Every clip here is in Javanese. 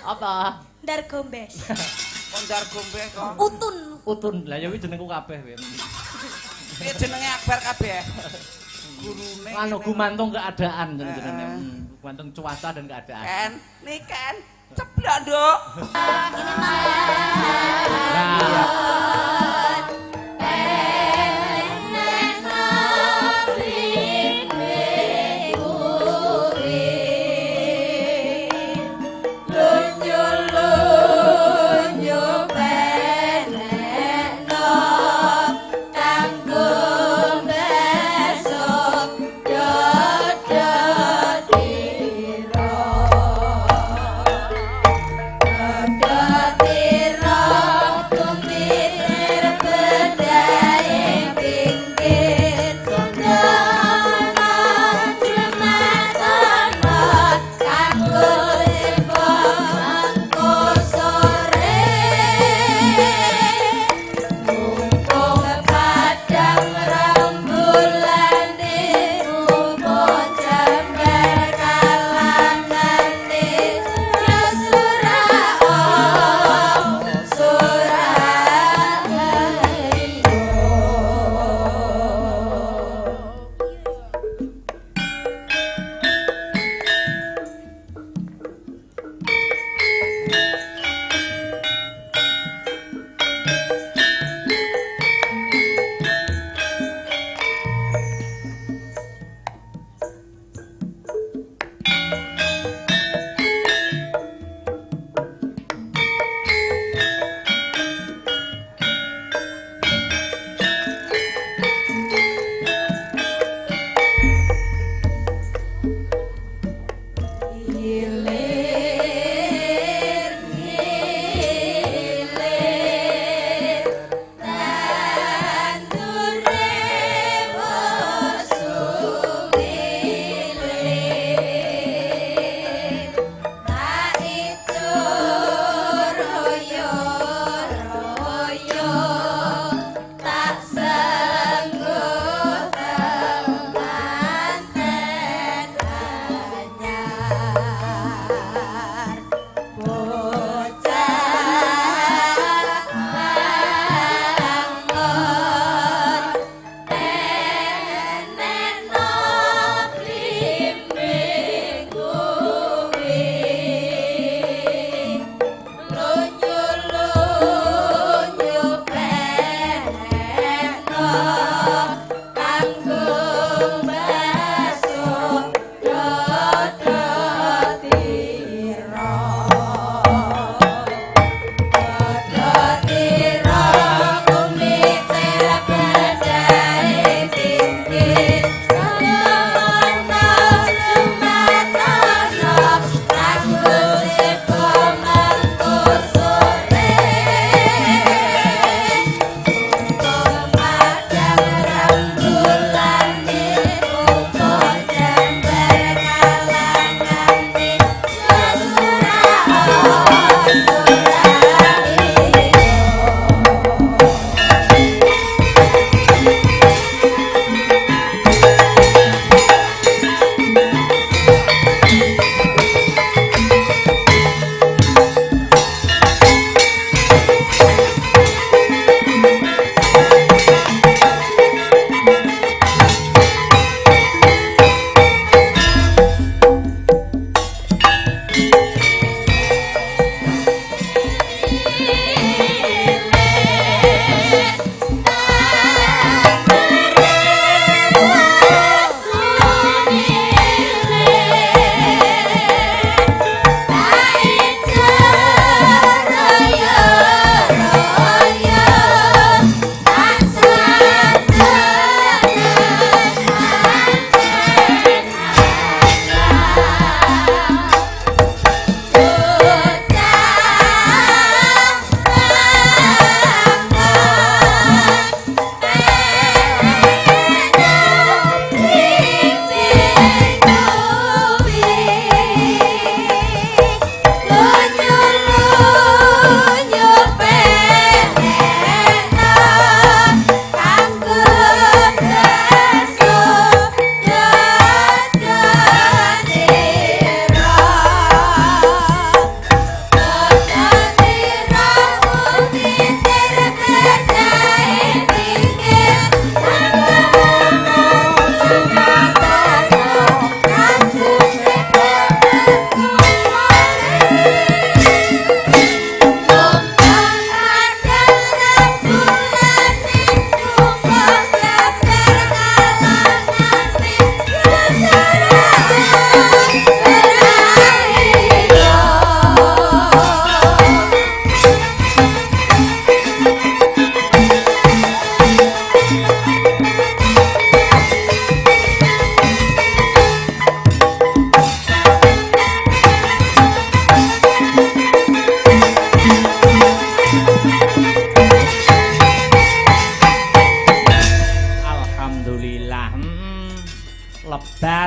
Apa? Ndar Gombes. Kondar gombeh kok. Utun. Utun. Lah ya kuwi jenengku kabeh kowe. Piye jenenge Akbar kabeh? Gurune. Anu gumantung keadaan jenenge. Heeh. Gumantung cuaca dan keadaan. Ken, nih Ken. Ceblok, Nduk. Nah, Tira.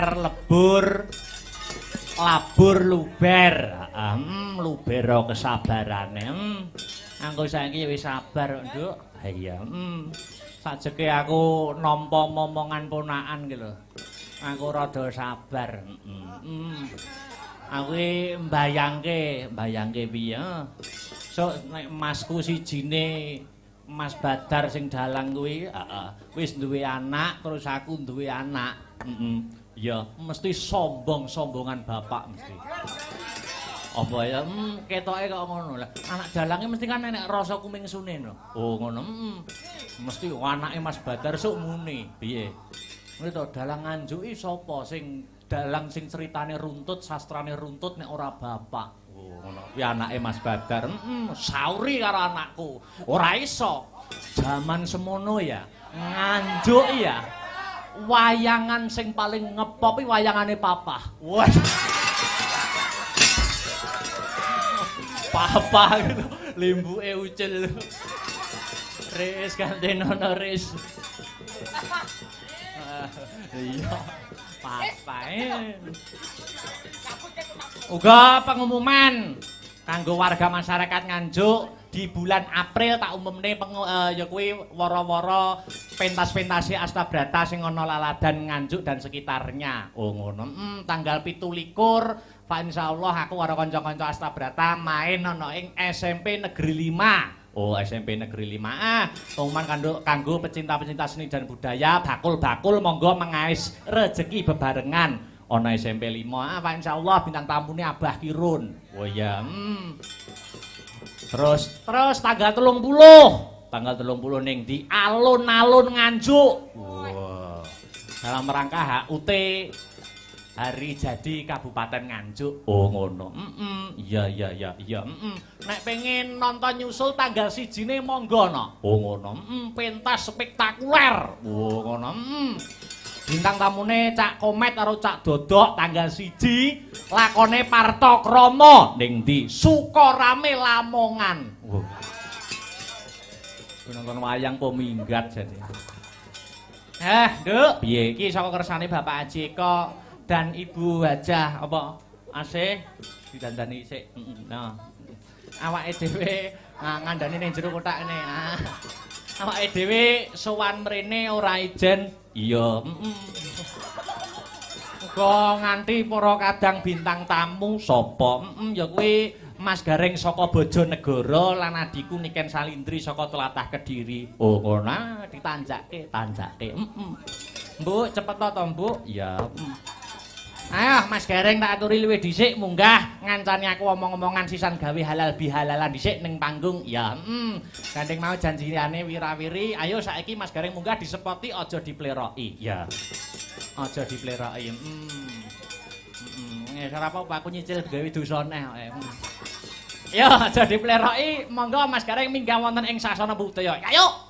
Ler lebur labur luber. Lubero kesabarane. Aku saiki wis sabar, Nduk. Ha iya. Sajeke aku nampa momongan ponakan ki lho. Aku rada sabar. Aku iki mbayangke piye? Sok nek masku sijine Mas Badar sing dalang kuwi, heeh, wis duwe anak, terus aku duwe anak. Ya, mesti sombong-sombongan bapak mesti. Apa ya? Ketoke kok ngono lah. Anak dalange mesti kan enek rasa kumingsune no. Oh, ngono. Mesti anake Mas Badar sok muni. Piye? Ngene to, dalang Nganjuk iki sapa sing dalang sing ceritane runtut, sastrane runtut nek ora bapak. Oh, ngono. Kuwi anake Mas Badar. Sauri karo anakku. Ora iso. Jaman semono ya, Nganjuk ya. Wayangan sing paling ngepop iki wayangane Papah. Wah. Papah gitu, limbuke ucul. Ris gantenono ris. Iya, papae. Uga pengumuman kanggo warga masyarakat Nganjuk di bulan April tak umumne ya kuwi wara-wara pentas-pentase Astabrata sing ana laladan Nganjuk dan sekitarnya. Oh ngono. Tanggal 27 Pak insyaallah aku karo kanca-kanca Astabrata main ana ing SMP Negeri 5. Oh, SMP Negeri 5. Ah, pengumuman kanggo pecinta-pecinta seni dan budaya, bakul-bakul monggo mengais rejeki bebarengan ana SMP 5. Ah, Pak insyaallah bintang tamune Abah Kirun. Oh iya. Terus tanggal 30. Tanggal 30 ning di alun-alun Nganjuk. Wah. Dalam rangka HUT Hari Jadi Kabupaten Nganjuk. Oh ngono. Iya. Nek pengen nonton nyusul tanggal 1-ne monggo no. Oh ngono. Pentas spektakuler. Oh ngono. Bintang tamune Cak Komet karo Cak Dodok tanggal 1 lakone Parto Kromo ning ndi? Sukorame Lamongan. Oh. Nonton wayang po minggat jane. Nduk, piye iki saka kersane Bapak Haji Eko dan Ibu Hajah apa asih didandani sik. Nah. Awake dhewe ngandani ning jero kothak ngene. Awake dhewe sowan mrene ora ijen. Iya. Uga nganti para kadang bintang tamu sapa? Ya kuwi Mas Gareng saka Bojonegoro lan adhiku Niken Salindri saka Tlatah Kediri. Oh ngono, ditanjake, tanjake. Mbuk cepet to, Mbuk? Iya. Ayo Mas Gareng tak aturi luwih dhisik munggah ngancani aku omong-omongan sisan gawe halal bihalalan dhisik ning panggung. Ya, Gandeng mau janjiane wirawiri, ayo saiki Mas Gareng munggah disepoti aja dipleroki. Ya. Aja dipleroki. Ora apa-apa aku nyicil gawe dosa neh kok. Yo aja dipleroki, monggo Mas Gareng minggah wonten ing sasana budaya. Ayo.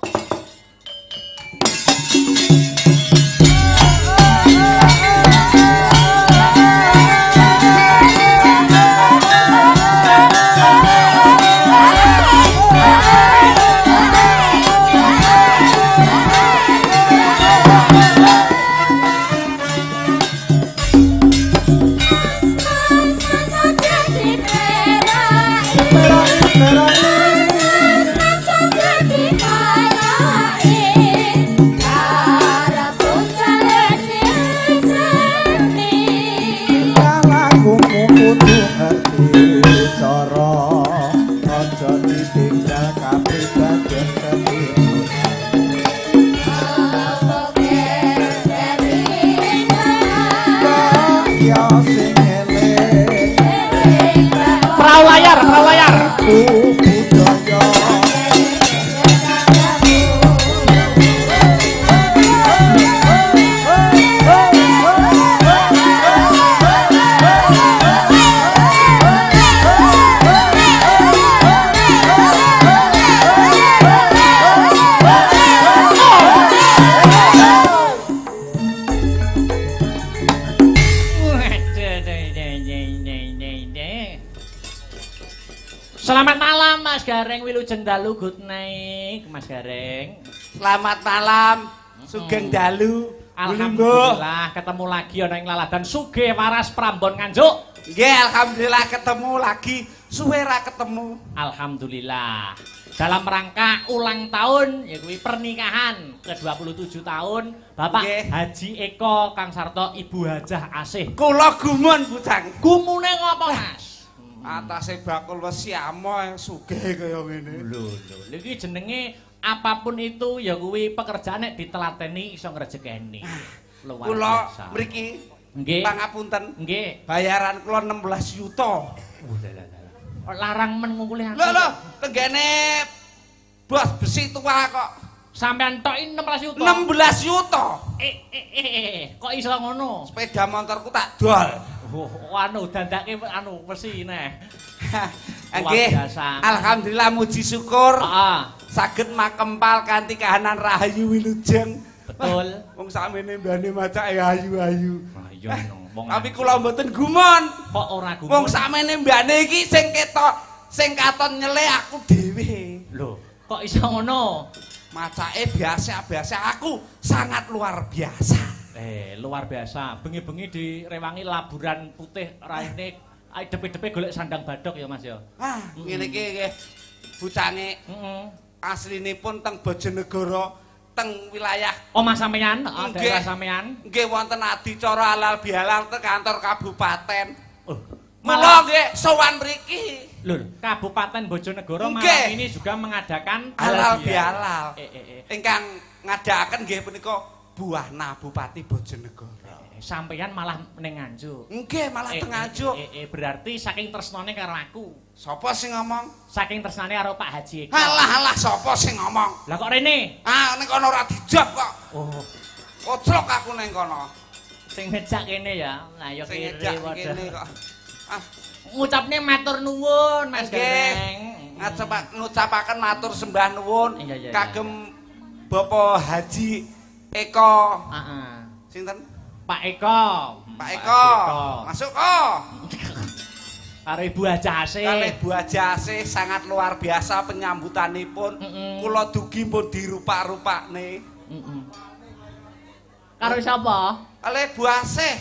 Perahu layar. Selamat malam Mas Gareng, wilujeng dalu, good night Mas Gareng. Selamat malam, sugeng dalu. Alhamdulillah ketemu lagi ana ing laladan Sugih Waras Prambon Nganjuk. Nggih, alhamdulillah ketemu lagi. Suwe ra ketemu. Alhamdulillah. Dalam rangka ulang tahun ya kuwi pernikahan ke-27 tahun Bapak nggih. Haji Eko Kang Sarto, Ibu Hajah Asih. Kula gumun, Bujang. Gumune ngopo, Mas? Atase bakul wesi amoh sugih kaya ngene. Lho, lho. Iki jenenge apapun itu ya kuwi pekerjaan nek ditelateni iso ngrejekeni. Luar Kula biasa. mriki nggih. Pangapunten. Nggih. Bayaran kula 16 yuta. Lha lha lha. Larang men ngungkuli aku. Lho lho, tenggene bos besi tua kok. Sampean tok 16 yuta. 16 yuta. Kok iso ngono? Sepeda motorku tak dol. Oh, anu dandake anu besi neh. Nggih. Alhamdulillah muji syukur. Heeh. Saged makempal kanthi kahanan rahayu wilujeng. Betul. Wong sakmene mbane macake ayu-ayu. Lah iya no. Wong tapi kula mboten gumun. Kok ora gumun? Wong sakmene mbane iki sing ketok, sing katon nyele aku dhewe. Lho, kok iso ngono? Macake biasa-biasa, aku sangat luar biasa. Luar biasa. Bengi-bengi direwangi laburan putih raine depe-depe golek sandang badok ya Mas ya. Ah, ngene iki nggih. Bucange heeh. Aslinipun teng Bojonegoro, teng wilayah omah sampean, daerah sampean. Nggih wonten adicara halal bihalal teng kantor kabupaten. Oh, mula nggih sowan mriki. Lho, Kabupaten Bojonegoro malam ini juga mengadakan halal bihalal. Ingkang ngadakaken nggih punika Buahna Bupati Bojonegoro. Sampeyan malah ning Nganjuk. Nggih, malah teng Nganjuk. Berarti saking tresnane karo aku. Sapa sing ngomong? Saking tresnane karo Pak Haji Eko. Alah alah sapa sing ngomong? Lah kok rene? Ah, ning kono ora dijab kok. Oh. Koclok aku ning kono. Sing ngejak kene ya. Lah ya kene kene kok. Ah, ngucapne matur nuwun Mas Gareng. Ngucapaken matur sembah nuwun kagem Bapak Haji Eko. Heeh. Sinten? Pak Eko. Pak Eko. Masuk kok. Karo Ibu Hajah Asih. Karo Ibu Hajah Asih sangat luar biasa penyambutanipun. Kula dugi pun dirupak-rupakne. Karo sapa? Karo Ibu Asih.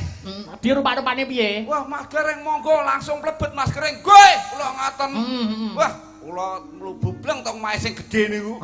Dirupak-rupakne piye? Wah, Mas Gareng monggo langsung mlebet Mas Gareng. Goe, kula ngoten. Wah, kula mlebu bleng teng omahe sing gedhe niku.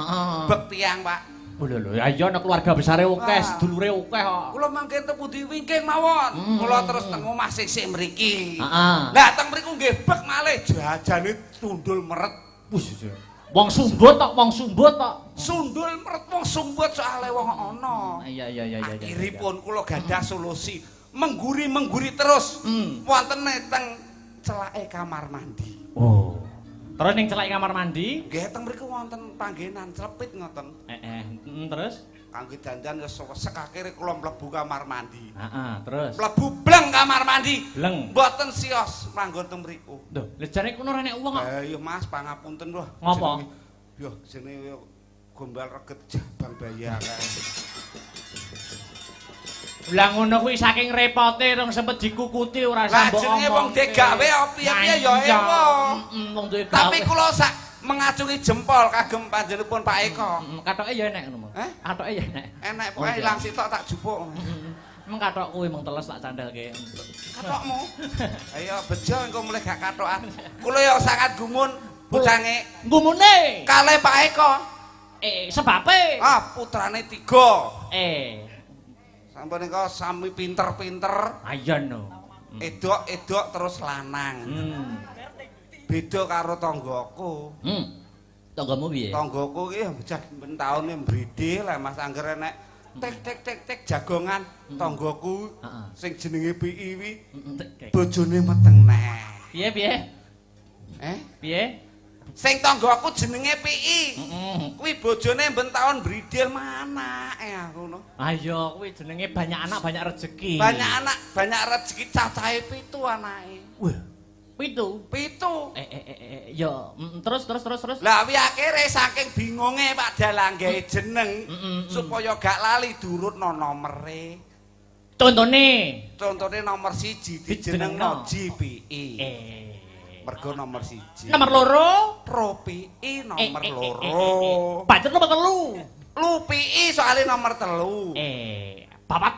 Bek tiyang, Pak. Lho lho, ya iya ana keluarga besare akeh, sedulure akeh kok. Kula mangke teng pundi wingking mawon. Kula terus teng omah sisih mriki. Heeh. Lah teng mriku nggih bek malih jajane tundul meret. Wis. Wong sumbut tok, wong sumbut tok. Sundul meret wong sumbut soalé wong ana. Iya iya iya iya. Akhiripun kula gadah solusi, mengguri-mengguri terus. Wonten teng celake kamar mandi. Oh. Terus ning celake kamar mandi? Nggih, teng mriku wonten panggenan clepit ngoten. Terus kangge dandan wis sesek akhire kula mlebu kamar mandi. Heeh, terus mlebu bleng kamar mandi. Bleng. Mboten sios manggon teng mriku. Lho, lha jane kono ora nek wong kok. Lah iya Mas, pangapunten lho. Ngopo? Yo jenenge gombal reget jabang bayi kae. Lah ngono kuwi saking repote rong sempet dikukuti ora sambok omong. Lah jenenge wong digawe piye-piye ya ewa. Wong duwe gawe. Tapi kula sak mengacungi jempol kagem panjenenganipun Pak Eko. Katoke ya enek ngono. Katoke ya enek. Enek pokoke ilang sitok tak jupuk. Meng katok kuwi meng teles tak candhelke. Katokmu. Ayo bejo engko mulih gak katokan. Kula ya sangat gumun bocange. Gumune kalih Pak Eko. Sebabe? Ah, putrane 3. Sampun nika sami pinter-pinter. Ayo no. Edok-edok terus lanang. Beda karo tanggaku. Tanggamu piye? Tanggaku ki bocah ben taune mbride lah Mas angger enek tek tek tek tek jagongan tanggaku sing jenenge PI wi bojone meteng neh. Piye piye? Piye? Sing tanggaku jenenge PI. Kuwi bojone ben taun bridil manake aku no. Ayo kuwi jenenge banyak anak banyak rezeki. Banyak anak banyak rezeki cacahe 7 anake. Wah. 7. 7. Ya terus. Lah wi akhire saking bingunge Pak Dalang gawe jeneng supaya gak lali durutno nomere. Contone. Contone nomor 1 dijenengno GPI. Mergo nomor 1. Nomor 2 Ropi nomor 2. Pancet nomor 3. Lupi soalnya nomor 3. Papat.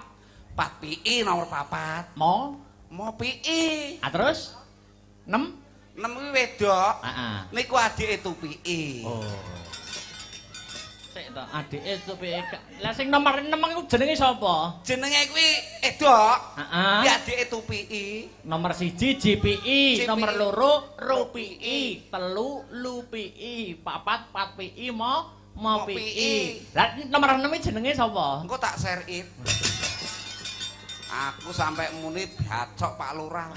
Pat PI nomor 4. Mo Mo PI. Ah terus 6? 6 kuwi wedok. Heeh. Niku adike Tupiki. Oh. Sik to, adike Tupiki. Lah sing nomor 6 iku jenenge sapa? Jenenge kuwi Edok. Heeh. Kuwi adike Tupiki. Nomor 1 JPI, nomor 2 Rupiki, 3 Lupiki, 4 Patpiki, Mo Mopiki. Lah nomor 6 iki jenenge sapa? Engko tak share it. Aku sampai muni bacok Pak Lurah.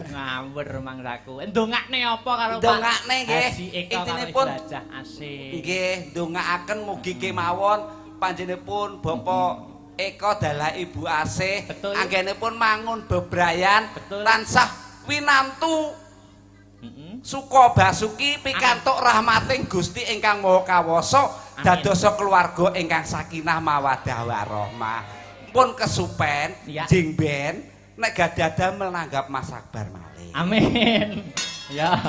Ngawur mangsaku. Ndongakne apa karo Pak? Ndongakne nggih. Intinipun asih. Nggih, ndongaaken mugi kemawon panjenenganipun Bapak Eko dalah Ibu Asih anggenipun mangun bebrayan tansah winantu Suka basuki pikantuk rahmating Gusti ingkang Maha Kawasa dadosa keluarga ingkang sakinah mawaddah warahmah. Pun kesupen jing ben nek gadah damel nanggap Mas Akbar malih. Amin. Ya.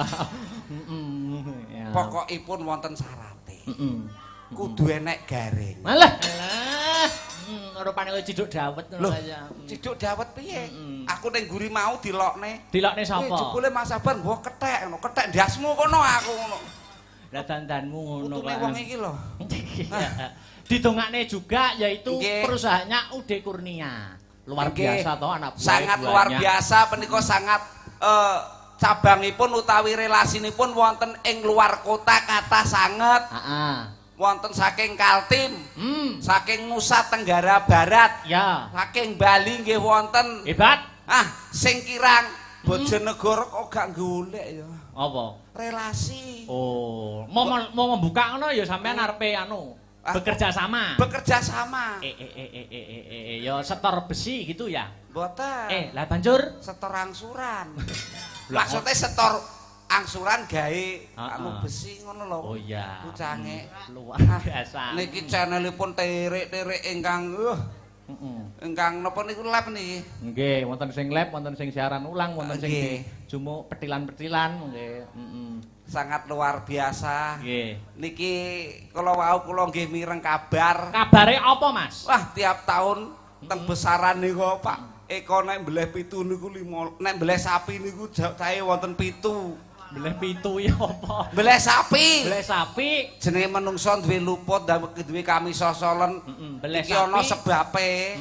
Pokokipun wonten syarate. Kudu enek garing. Malah. Alah. Rupane koyo ciduk dawet ngono kaya. Ciduk dawet piye? Aku ning guri mau dilokne. Dilokne sapa? Jebule Mas Akbar nggo kethek ngono, kethek ndasmu kono aku ngono. Lah dandanmu ngono kok. Putune wong iki lho. Didongakne juga yaitu perusahaannya UD Kurnia. Luar biasa toh anak buah. Sangat luar biasa menika sangat cabangipun utawi relasinipun wonten ing luar kota kathah sanget. Heeh. Wonten saking Kaltim, saking Nusa Tenggara Barat, ya. Saking Bali nggih wonten. Hebat. Ah, sing kirang Bojonegoro kok gak golek ya. Apa? Relasi. Oh, mau membuka ngono ya sampean arepe anu. Bekerja sama. Bekerja sama. Ya setor besi gitu ya. Mboten. Lah banjur setor angsuran. Maksudnya setor angsuran gawe anu besi ngono lho. Oh iya. Ucange luar biasa. Niki channelipun terik-terik ingkang ingkang napa niku lab niki? Nggih, wonten sing lab, wonten sing siaran ulang, wonten sing jumuk petilan-petilan nggih. Sangat luar biasa. Nggih. Niki kula wau kula nggih mireng kabar. Kabare apa, Mas? Wah, tiap tahun teng besaran niku Pak Eko nek mbeleh pitu niku 5, nek mbeleh sapi niku cahe wonten 7. Mbeleh 7 ya apa? Mbeleh sapi. Mbeleh sapi. Jenenge menungso duwe luput, duwe kamisosolen. Mbeleh sapi. Iki ana sebabe.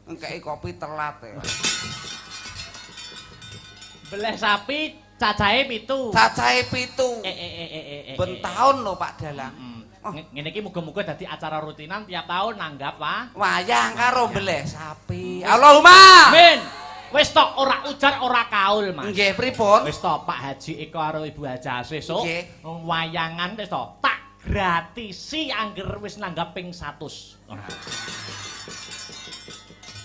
Engkeki kopi telat ya. Mbeleh sapi cacahe 7. Cacahe 7. Ben taun lho Pak Dalang. Ngene iki muga-muga dadi acara rutinan tiap tahun nanggap Pak. Wayang karo mbeleh sapi. Allahumma. Amin. Wis tok ora ujar ora kaul, Mas. Nggih, pripun? Wis tok Pak Haji Eko karo Ibu Haja sesuk wayangan wis tok tak gratisi angger wis nanggap ping 100.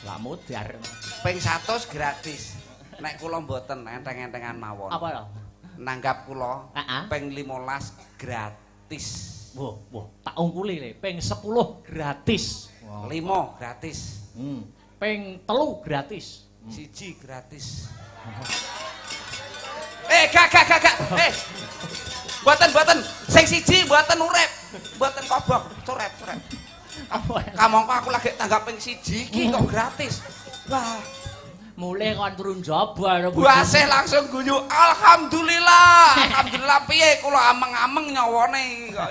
Lah mudar. Ping 100 gratis. Nek kula mboten enteng-entengan mawon. Apa lho? Nanggap kula ping 15 gratis. Wah, wah, tak ungkuli le, ping 10 gratis. 5 gratis. Ping 3 gratis. 1 gratis. Gak. Mboten. Sing 1 mboten urip. Mboten kobong, coret. Kamangka aku lagi tanggap ping 1 iki kok gratis. Wah. Mulih kon turun jaba Bu Asih langsung guyu. Alhamdulillah. Alhamdulillah piye kula ameng-ameng nyawane iki kok.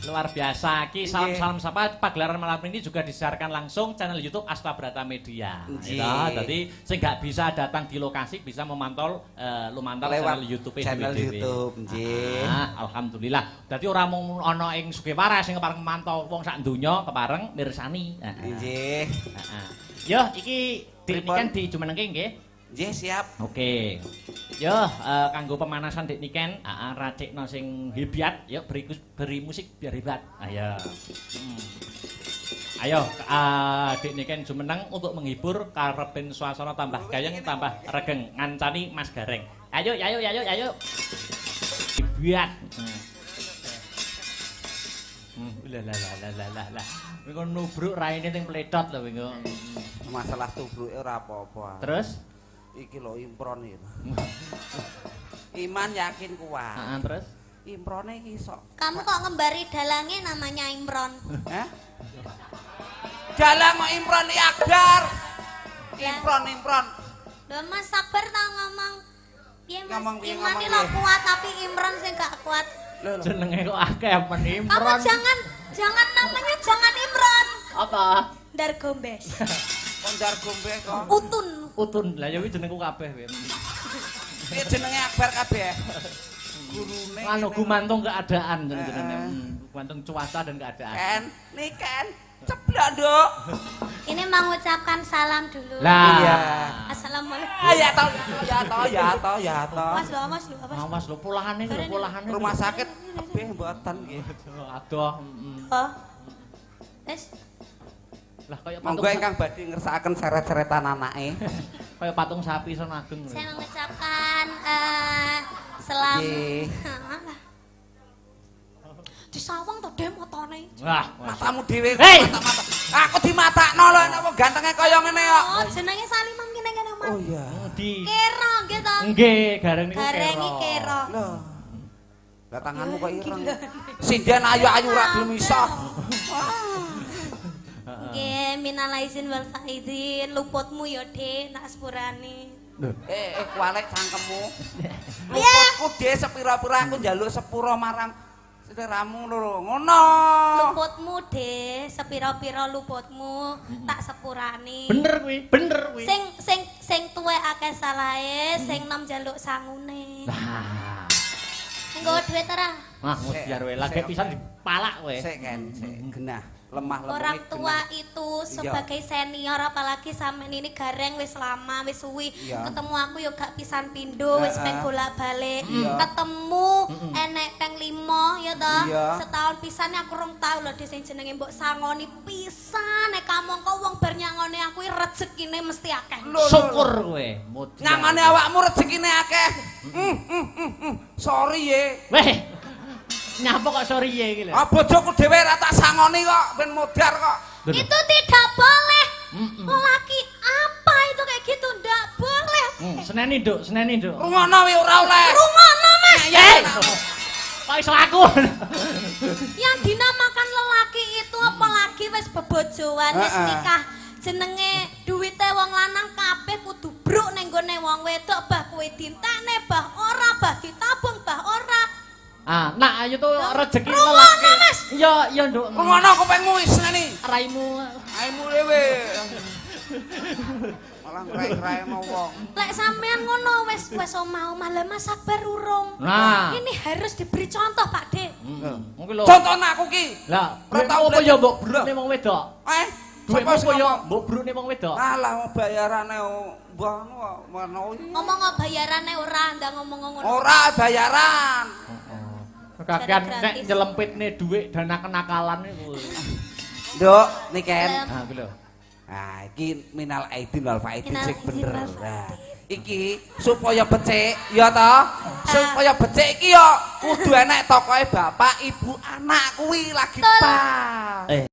Luar biasa ki salam-salam sapa pagelaran malam ini juga disiarkan langsung channel YouTube Astabrata Media. Ya, dadi sing gak bisa datang di lokasi bisa memantau lumantar channel YouTube channel YouTube nggih. Alhamdulillah. Dadi ora mung ana ing Sugihwaras sing kepareng mantau wong sak donya kepareng mirsani. Nggih. Heeh. Yo iki Dik Niken dijumenengke nggih. Nggih, siap. Oke. Yo, kanggo pemanasan Dik Niken, racikno sing hebat, yo beri musik biar hebat. Ayo. Ayo, Dik Niken jumeneng untuk menghibur karepen suasana tambah gayeng, tambah regeng, ngancani Mas Gareng. Ayo, ayo, ayo, ayo. Hebat. Lah lah lah lah lah lah. Wingo nubruk raine ning pledot lho wingo. Masalah tubruke ora apa-apa. Terus iki lho impron iki. Iman yakin kuat. Heeh, terus improne iki sok. Kamu kok ngembari dalange namanya Imron? Hah? dalang kok Imron iki Akbar. Imron Imron. Lho Mas Akbar tau ngomong piye Mas? Ngomong piye, Iman ngomong iki lho piye? Kuat tapi Imron sing gak kuat. Lho lho. Jenenge kok akeh men Imron. Kamu jangan jangan namanya jangan Imron. Apa? Ndar Gombes. Kondar gombe kok. Utun. Utun. Lah ya kuwi jenengku kabeh kowe. Piye jenenge Akbar kabeh? Gurune. Anu gumantung keadaan jenenge. Heeh. Gumantung cuaca dan keadaan. Ken, niken, ceblok, Nduk. Ini mengucapkan salam dulu. Lah. Iya. Assalamualaikum. Ah, ya toh, ya toh, ya toh, ya toh. Awas lho, awas lho, awas. Awas lho polahane lho polahane. Rumah sakit tebih mboten nggih. Adoh. Heeh. Oh. Wes, Lah kaya patung Monggo ingkang badhe ngersakaken seret-seretan anake. Kaya patung sapi son ageng. Saya mengucapkan selam. Nggih. Alah. Disawang to de motone. Wah, Matamu dhewe Hei! mata-mata. Aku dimatakno lho nek wong gantenge kaya ngene kok. Oh, jenenge Salimam ki ning kene, Mas. Oh iya. Di. Kero nggih to. Nggih, gareng niku Gareng iki kero. Lho. Lah tanganmu kok ireng. Sinden ayu-ayu ra gelem iso. Nggih, minal aizin wal faizin, luputmu ya, Dik, tak sepurane. Eh, eh, kualek cangkemmu. Piye? Luputku dhe sepira-pira aku njaluk sepuro marang sliramu lho. Ngono. Luputmu, Dik, sepira-pira luputmu tak sepurane. Bener kuwi, bener kuwi. Sing sing sing tuwek akeh salahe, sing nom njaluk sangune. Lah. Nggawa duit ora? Wah, ngujar kowe. Lagi pisan dipalak kowe. Sik kan, sik genah. Lemah lembut. Orang tua itu sebagai senior apalagi sampean ini gareng wis lama wis suwi ketemu aku yo gak pisan pindho wis peng bolak-balik ketemu enek peng 5 ya toh setahun pisan aku rong tau lho sing jenenge mbok sangoni pisan nek kamangka wong bar nyangoni aku iki rezekine mesti akeh. Syukur kowe. Nyangoni awakmu rezekine akeh. Sorry ye. Weh. Nyapa kok sorry ye iki lho? Ah bojoku dhewe ra tak sangoni kok, ben modar kok. Itu tidak boleh. Lelaki apa itu kayak gitu ndak boleh. Seneni, Nduk, seneni, Nduk. Rungono wi ora oleh. Rungono, Mas. Kok iso aku? Yang dinamakan lelaki itu apalagi wis bebojoan wis nikah jenenge duwite wong lanang kabeh kudu bruk ning gone wong wedok bah kowe dintekne bah ora bah ditabung bah ora. Ah, nak ayo tuh rezeki lelaki. Mas. Iya, iya, Nduk. Rungono kupingmu wis seneni. Raimu. Raimu dhewe. Malah ngrai-ngraino wong. Lek sampean ngono wis wis omah-omah lah Mas Akbar urung. Nah. Ini harus diberi contoh, Pak De. Heeh. Lho. Contohne aku ki. Lah, ora tau apa ya mbok brukne wong wedok. Eh, duitmu apa ya mbok brukne wong wedok? Alah bayarane mbah ngono. Ngomong bayarane ora, ndang ngomong ngono. Ora bayaran. Kakean nek nyelempitne dhuwit dana kenakalan iku. Nduk, niken. Ha kuwi lho. Nah, iki minal aidin wal faidin sing bener. Nah, iki supaya becik ya toh. Supaya becik iki ya kudu enek tokohe bapak, ibu, anak kuwi lagi pas.